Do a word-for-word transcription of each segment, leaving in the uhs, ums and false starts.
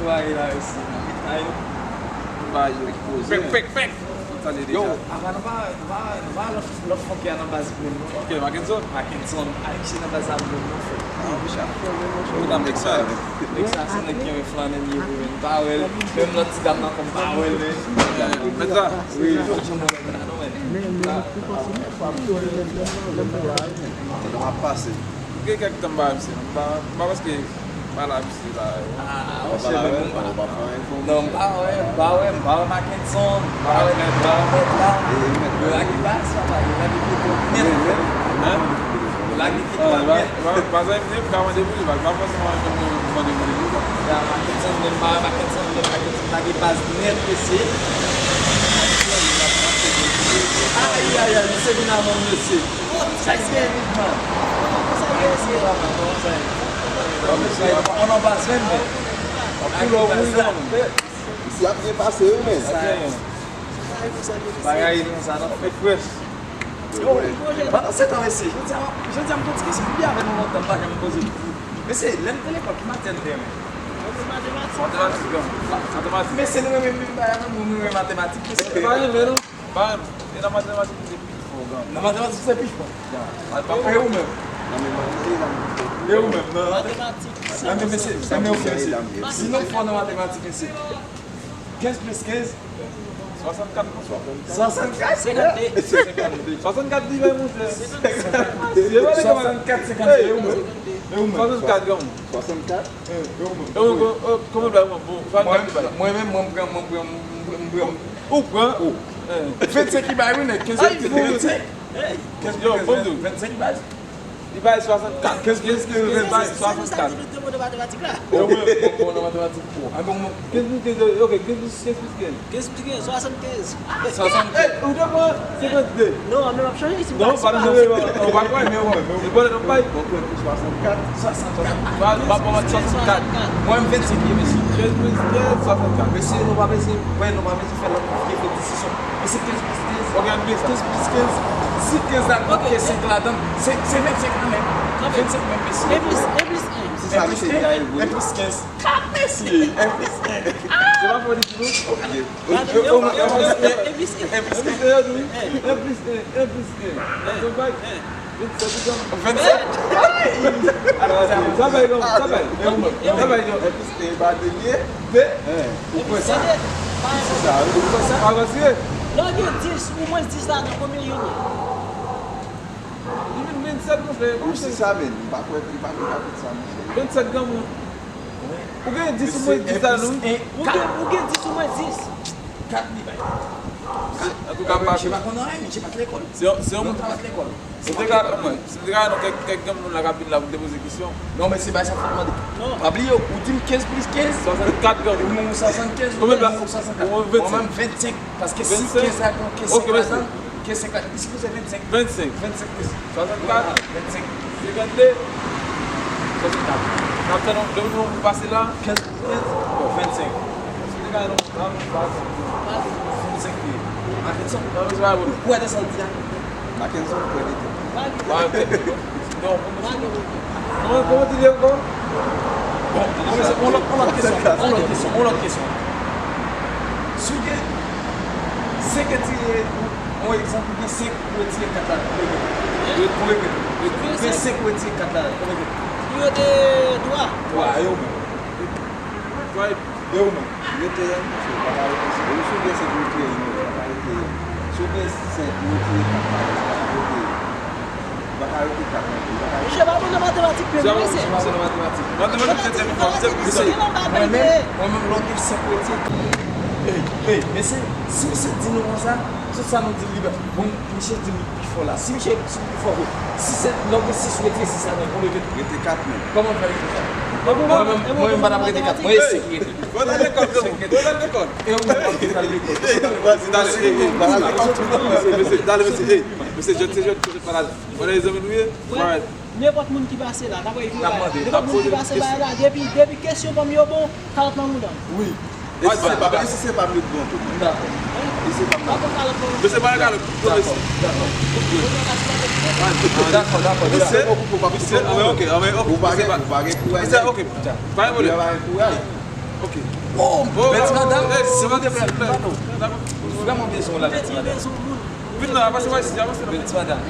Bay la, mesye, nan mitan yo. Bay yo poze. Pèk, pèk, pèk. Sa li deja. Yo, apa nou pa, nou pa, nou pa lòt, lòt fòkè a nan baz menm non. Ok, Mackenson? Mackenson, Ayisyen nan baz la menm non, frè. Ou ta met sa. Nèg sa, se nèg ki renmen flannen, li renmen pa wè l. Menm lòt ti dam nan kòm pa wè l, men. Met sa. Wi, fòk jan mwen la non, men. Sa nou ap pase. Gen kèk tan m pa wè misye non. M pa, m pa paske m pa la misye la. Ah, ok, men m pa, non, m pa wè, m pa wè, m pa wè Mackenson, m pa wè mèt, m pa wè mèt la. Yo lage baz, papa, yo lage kit la nèt. Hein? Yo lage kit la nèt. Pa, pa zanmi m, m ka mande pou li, pa, pa fòseman mande pou li. Ya, Mackenson, men m pa wè Mackenson, men Mackenson lage baz nèt, mesye. Ay, ay, ay, misye vin avan m, mesye. Sa k gen, big man? Kòman sa ye, se la, man? Kòman sa ye? Kòman sa ye? An anba swen, men. Ap koule w rouj la. Isi ap byen pase, wi, men. Sa ye. Bagay nan sa, nan fèt frèch. Yo, pandan se tan, mesye, jodi a, jodi a, m gon ti kesyon, m byen avè nou lontan, m pa janm poze l. Mesye, lè n te lekòl, ki matyè n te renmen? Matematik. Matematik, non. Matematik. Mesye, nou renmen menm bagay, nou renmen matematik, mesye. Pa renmen, non. Pa renmen. E nan matematik, se pi fò, gang. Nan matematik, se pi fò. E ou menm? E ou menm, nan matematik. Nan men mesye, nan men yo fè mesye. Si nou fò nan matematik, mesye. Kenz plis kenz? Swasannkat. Swasannkat? Senkannde. Senkannde. Swasannkat li bay monchè. Senkannde. Swasannkat, senkannde. E ou menm? E ou menm? Swasannkat, gang. Swasannkat? E ou menm? E ou menm, kòman bay mwen? Bon, swasannkat li bay. Mwen menm, mwen pran, mwen pran, mwen pran. Ou pran? Vennsenk li bay, wi, nèg. Kenz, vennsenk. Kenz, vennsenk li bay. Li bay swasannkat. Kenz plis kenz bay swasannkat. Se nou sa ki nou te bon nan matematik la. E ou menm? Bon, bon nan matematik tou. An bon, bon. Kenz plis kenz, ok, kenz plis kenz plis kenz. Kenz plis kenz, swasannkenz. Swasannkenz. Ou te pran senkannde. Non, men m ap chanje isi. Non, pa bezwen, ou pa kwè, men ou menm. Se bon, non, bay. Bon, pran pou swasannkat. Swasannkat. Ba, ba, ba, swasannkat. Mwen, m vennsenk ye, mesye. Kenz plis kenz, swasannkat. Mesye, nou pa bezwen, wè, nou pa bezwen fè lòt konplike disisyon. Mesye, kenz plis kenz. Ok, kenz plis kenz. Kenz plis kenz. Si kenz la gon kenz senk ladan l, se, se vennsenk nan menm. Vennsenk menm, mesye. En plis, en plis en. Se sa, mesye. En plis kenz. Kat, mesye. En plis en. Se pa fò li di nou. Ok. En plis en. En plis en, wi. En plis en, en plis en. Vennsenk. Vennsenk. Sa bay, non, sa bay. Sa bay, non. E ba de lye. De. Ou kwè sa? Ou kwè sa? Avanse. Lè w gen dis, ou mwens dis ladan, konbyen youn ye? Li vin vennsèt, monchè. Ou si sa, men, m pa kwè, m pa kwè sa, monchè. Vennsèt granmoun. Ou gen dis ou mwens dis la, non? Ou gen, ou gen dis ou mwens dis. Kat li bay. Antouka, misye pa konn anyen, misye pa t lekòl. Se yon, se yon moun. Lontan pa t lekòl. Si te ka, mwen, si te ka, non, kèk, kèk granmoun la k ap vin la pou te poze kesyon. Non, men se bay sa fòk mande. Pa bliye, ou di m kenz plis kenz. Swasannkat granmoun. Ou swasannkenz, ou swasannkat. Mwen menm vennsenk. Paske si kenz la gon kenz senk ladan l, kenz senk la, li sipoze vennsenk. Vennsenk. Vennsenk plis. Swasannkat. Vennsenk. Senkannde. Swasannkat. N ap tann yon, yon moun pou pase la. Kenz, kenz. Bon, vennsenk. Si te ka non, la, vennsenk li ye. Mackenson. Ou kwè nan sa l di a? Mackenson kwè nan tèt. Ba, non, kòman, kòman di li ankò? Bon, bon, se yon lòt, yon lòt kesyon, yon lòt kesyon, yon lòt kesyon. Si w gen senk etire, yon egzanp, ou gen senk ou retire kat la, konbyen gen? Konbyen gen? Ou gen senk ou retire kat la, konbyen gen? Li rete twa. Twa, e ou menm? Twa, e ou menm? Rete en, mesye, ou pa ka rete senk. Si w gen senk ou retire en, ou pa ka rete en. Si w gen senk ou retire kat la, ou pa ka rete en. Ou pa ka rete kat non plis, ou pa ka rete. Misye pa bon nan matematik menm, mesye. Misye nan matematik. Mesye, mwen menm, mwen menm, lè w gen senk ou retire. Ey, ey, mesye, si misye di nou konsa, tout sa nou di li, bon, misye di nou pi fò la. Si misye, si nou pi fò vre. Si se, lè w gen sis ou retire sis la, konbyen rete? Rete kat menm. Kòman fè rete kat? Mwen menm, mwen menm pa t ap rete kat. Mwen e senk rete. Fò w al lekòl, frè m. Fò w al lekòl. E ou menm w ap al lekòl. Mesye, mesye, dale, mesye, ey, mesye, jèn se jèn, se jèn pa la. Mwen nan zanmi nou ye. Alright. Nenpòt moun ki pase la, n ap mande. Nenpòt moun ki pase la, depi, depi kesyon pa m yo bon, kalòt nan mouda m. Wi. E si se pa m, e si se pa m yo t bon tou. M dakò. E si se pa m yo t bon. Mesye, pa kalòt. Dakò, dakò. Dakò, dakò. Mesye, mesye, anmwe, ok, anmwe, ok. Ou pa gen, ou pa gen kouraj. Mesye, ok. Pa gen pwoblèm. Ou pa gen kouraj. Ok. Oh, Bèti madanm, silvouplè, pardon. Mwen vrèman bezwen w la, Bèti madanm. Vin la, pase pa isit, avanse la. Bèti madanm.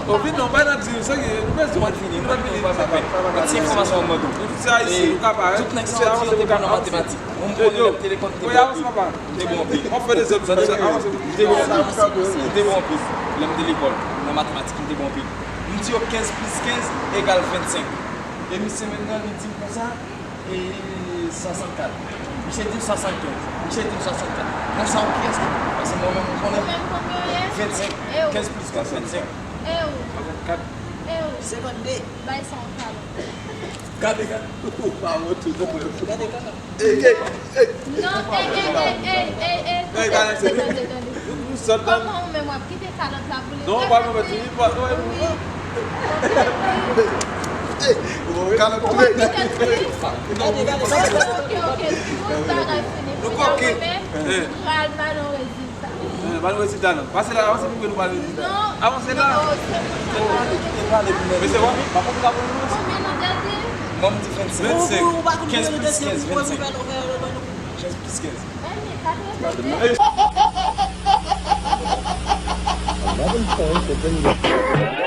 Oh, vin non, bay nan di, sa ki, nou bezwen. Nou pa fini, nou pa fini, nou pa fini. Ti enfòmasyon mwen mande w. Nou tout se ayisyen, nou ka parèt. Tout nèg sa yo di yo te bon nan matematik. Mwen, mwen, lè m te lekòl, m te bon anpil. M te bon anpil. W ap fè dezòd, avanse. M te bon anpil. M te bon anpil. Lè m te lekòl, nan matematik, m te bon anpil. M di yo kenz plis kenz egal vennsenk. E misye menm nan, li di m konsa, e swasannkat. Misye di m swasannkenz. Misye di m swasannkat. Nan sa, ou kiyès ki pi? Paske mwen menm, m konnen vennsenk. Kenz plis kenz, vennsenk. Swasannkat. Senkannde. Bay sa yon kalòt. Gade, gade. Ou pa wont tou, non. Gade kalòt. Ey, ey, ey. Non, ey, ey, ey, ey, ey, ey, ey, tande, tande, tande, tande. Nou sòt nan. Kòman ou menm w ap kite kalòt la pou li? Non, pa mwen, li pa, non, wi. Kalòt tou. Ou ap kite l pou li? Gade, gade, gade. Ok, ok, ok. Tout bagay fini. Nou koke. Mwen menm, m pral ba nou rezilta. Eh, ba nou rezilta non. Pase la, avanse pou nou ba nou rezilta. Non. Avanse la. Non, se mwen. Te pale, te pale pou mwen. Mesye, w ap, w ap konn ka pou nou? Konbyen nou te di? Mwen, m di vennsenk. Vennsenk. Kenz plis kenz, vennsenk. Kenz plis kenz. Ebyen, katrevenn. Anba bèl fò, se vennsenk.